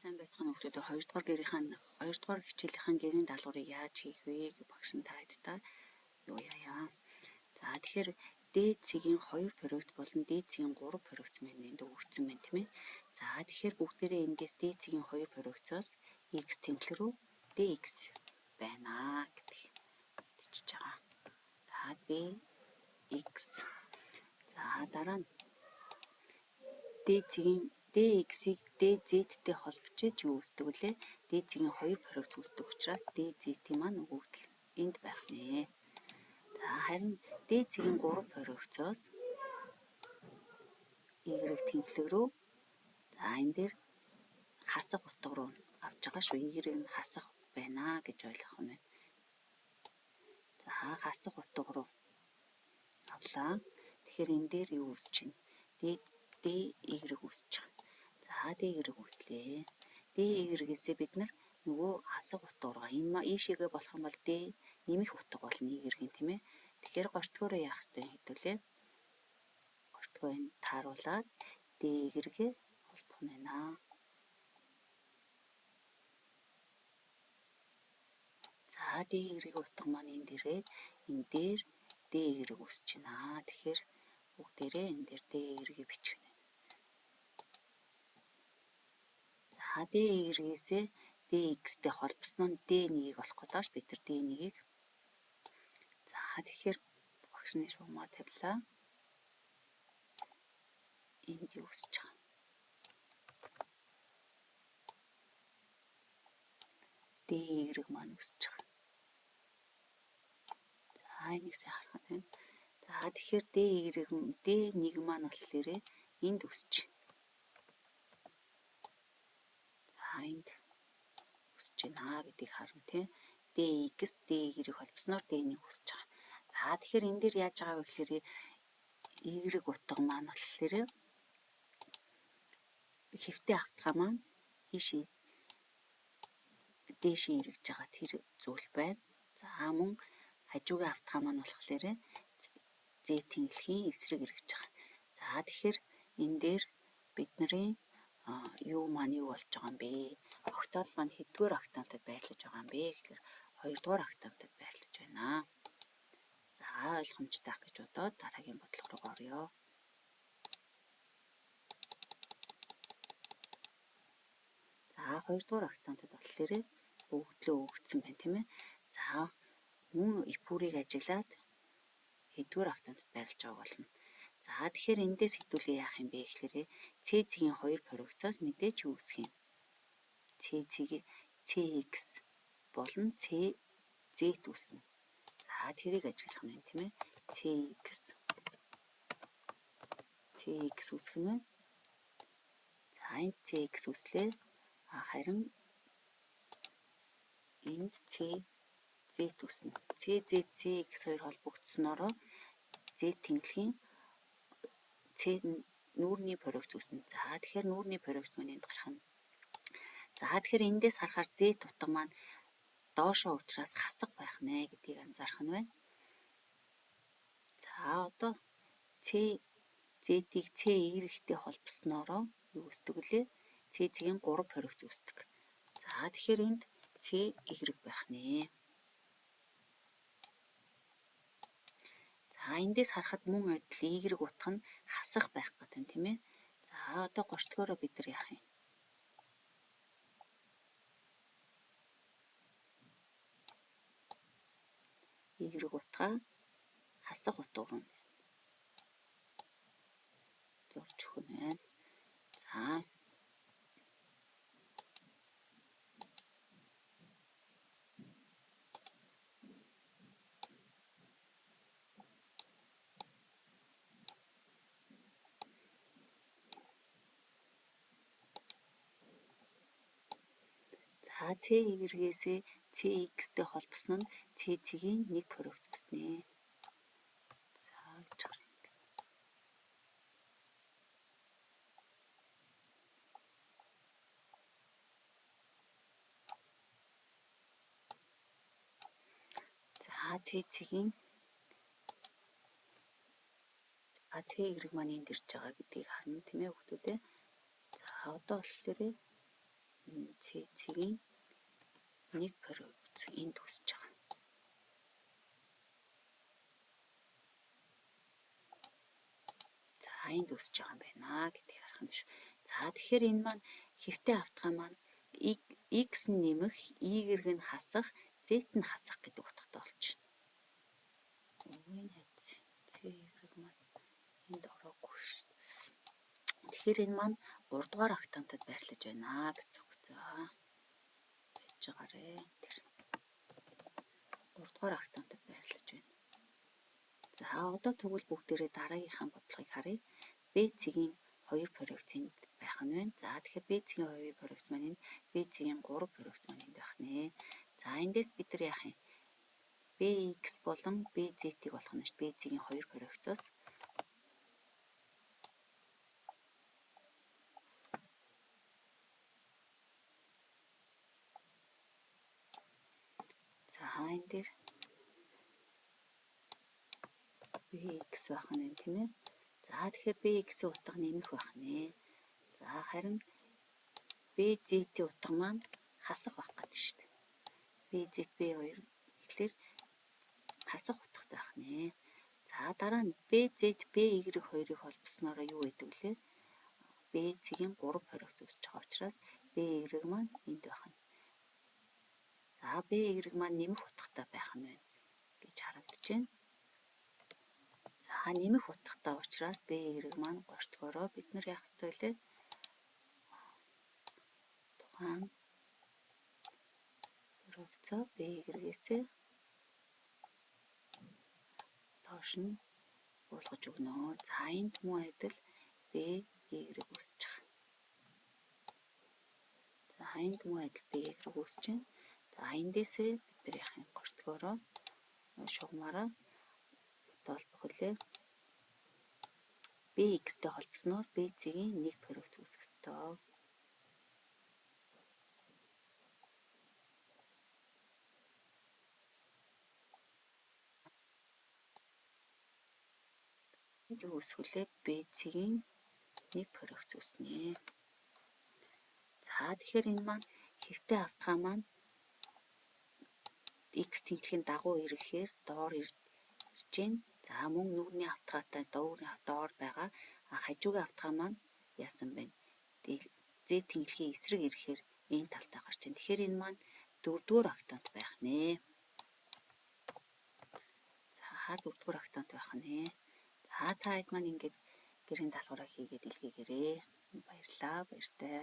Сайн байцгаана хүүхдүүдээ 2 дугаар гэрийнхаа 2 дугаар хичээлийнхаа гэрийн даалгаврыг яаж хийх вэ гэж багш нь та хэдтэй юу яая. За тэгэхээр D цэгийн 2 проект болон D цэгийн 3 проект маань энд өгөгдсөн байна тийм ээ. За тэгэхээр бүгдээрээ эндээс D цэгийн 2 проектоос X тэнхлэг рүү DX байна гэдгийг бичиж байгаа. За DX. За дараа нь D цэгийн DX-ийг DZ-тэй холбочиж юу үүсдэг вүлээ? D цэгийн 2 проект үүсдэг учраас DZ-ийн маань өгөгдөл энд байх нэ. За харин D цэгийн 3 проекцоос Y тэнхлэг рүү за энэ дээр хасах утга руу авч байгаа шүү. Y нь хасах байна гэж ойлгох нь байна. За хасах утга руу авлаа. Тэгэхээр энэ дээр юу үүсэж байна? D Y үүсэж байгаа. За D Y үүслээ. D Y-гээсээ бид нар нөгөө хасах утга руу энэ ийшээгээ болох юм бол D нэмэх утга болно Y-ийн тийм ээ. Тэгэхээр гортгоороо яах ёстой юм хэдүүлээ. Гортгоо энэ тааруулаад D Y-гээ холбох нь байна. За D Y утга маань энд ирээд энэ дээр D Y үүсэж байна. Тэгэхээр бүгдээрээ энэ дээр D Y-г бичих нь. За D Y-гээсээ DX-тэй холбосон нь D1-ийг олох гэдэг ш бид нар D1-ийг. За тэгэхээр багшны шугамаа тавилаа. Энд юу үүсэж байгаа? D Y маань үүсэж байгаа. За энийг сайн харах нь байна. За тэгэхээр D Y D1 маань болохоор энд үүсэж байна. За энд үүсэж байна гэдгийг харна тийм. DX D-ийг холбосноор D-нийг үүсэж байгаа. За тэгэхээр энэ дээр яаж байгаа вэ гэхээр Y утга маань болохоор хэвтээ автгаа маань ийшээ дээшээ эргэж байгаа тэр зүйл байна. За мөн хажуугийн автгаа маань болохоор Z тэнхлэгийн эсрэг эргэж байгаа. За тэгэхээр энэ дээр бидний юу маань юу болж байгаа юм бэ? Октант маань хэддүгээр октантад байрлаж байгаа юм бэ гэхээр 2 дугаар октантад байрлаж байна. За ойлгомжтой ах гэж бодоод дараагийн бодлого руу оръё. За 2 дугаар октантад болохоор өгөгдлөө өгөгдсөн байна тийм ээ. За мөн эпүрийг ажиглаад хэддүгээр октантад байрлаж байгааг болно. За тэгэхээр эндээс хэдүүлээ яах юм бэ гэхээр C цэгийн 2 проекцоос мэдээж юу үүсэх юм? C цэгийн CX болон CZ үүснэ. За тэрийг ажиглах нь байна тийм ээ. CX үүсэх нь байна. За энд CX үүслээ. Харин энд CZ үүснэ. CZ CX хоёр холбогдсоноороо Z тэнхлэгийн C нүүрний проект үүснэ. За тэгэхээр нүүрний проект маань энд гарах нь. За тэгэхээр эндээс харахаар Z утга маань доошоо учраас хасах байх нэ гэдгийг анзаарах нь байна. За одоо C Z-ийг C Y-тэй холбосноороо юу үүсдэг вүлээ? C цэгийн 3 проект үүсдэг. За тэгэхээр энд C Y байх нэ. За эндээс харахад мөн адил Y утга нь хасах байх гэдэг юм тийм ээ. За одоо гортгоороо бид нар яах юм? Y утгаа хасах утга руу зурж өгөх нь байна. За За C Y-гээсээ CX-тэй холбосон нь C цэгийн 1 проект үүснэ. За гэж харъя. За C цэгийн за C Y маань энд ирж байгаа гэдгийг харна тийм ээ хүүхдүүдээ. За одоо болохоор C цэгийн 1 проекц энд үүсэж байгаа. За энд үүсэж байгаа юм байна гэдгийг харах нь шүү. За тэгэхээр энэ маань хэвтэй автгаа маань X нь нэмэх, Y нь хасах, Z нь хасах гэдэг утгатай болчихно. Энэ хайц C Y маань энд ороогүй шүү. Тэгэхээр энэ маань 3 дугаар октантад байрлаж байна гэсэн үг. За байж байгаарэ. Тэр 3 дугаар октантад байрлаж байна. За одоо тэгвэл бүгдээрээ дараагийнхаа бодлогыг харъя. B цэгийн 2 проекцэнд байх нь байна. За тэгэхээр B цэгийн 2 проекц маань энд, B цэгийн 3 проекц маань энд байх нэ. За эндээс бид нар яах юм? BX болон BZ-ийг болох нь шүү. B цэгийн 2 проекцоос за энэ дээр BX байх нь тийм ээ. За тэгэхээр BX-ийн утга нэмэх байх нэ. За харин BZ-ийн утга маань хасах байх гэдэг шүү дээ. BZ B2 гэхлээр хасах утгатай байх нэ. За дараа нь BZ BY хоёрыг холбосноороо юу гэдэг вүлээ? B цэгийн 3 проекц үүсэж байгаа учраас BY маань энд байх нь. За BY маань нэмэх утгатай байх нь байна гэж харагдаж байна. За нэмэх утгатай учраас BY маань гортгоороо бид нар яах ёстой вэ? Тухайн проекцоо BY-гээсээ доош нь буулгаж өгнө. За энд мөн адил BY үүсэж байгаа. За энд мөн адил BY үүсэж байна. За эндээсээ бид нар яах юм? Гортгоороо шугамаараа холбох үлээ. BX-тэй холбосноор B цэгийн 1 проекц үүсэх ёстой. Энд юу үүсэх вүлээ? B цэгийн 1 проекц үүснэ. За тэгэхээр энэ маань хэвтэй автгаа маань X тэнхлэгийн дагуу ирэхээр доор ирж байна. За мөн нүрний автгаатай доор байгаа. Хажуугийн автгаа маань яасан бэ? Z тэнхлэгийн эсрэг ирэхээр энэ талтай гарч байна. Тэгэхээр энэ маань 4-р октант байх нэ. За 4-р октант байх нэ. За та хэд маань ингээд гэрийн даалгавраа хийгээд илгээгээрэй. Баярлалаа. Баяртай.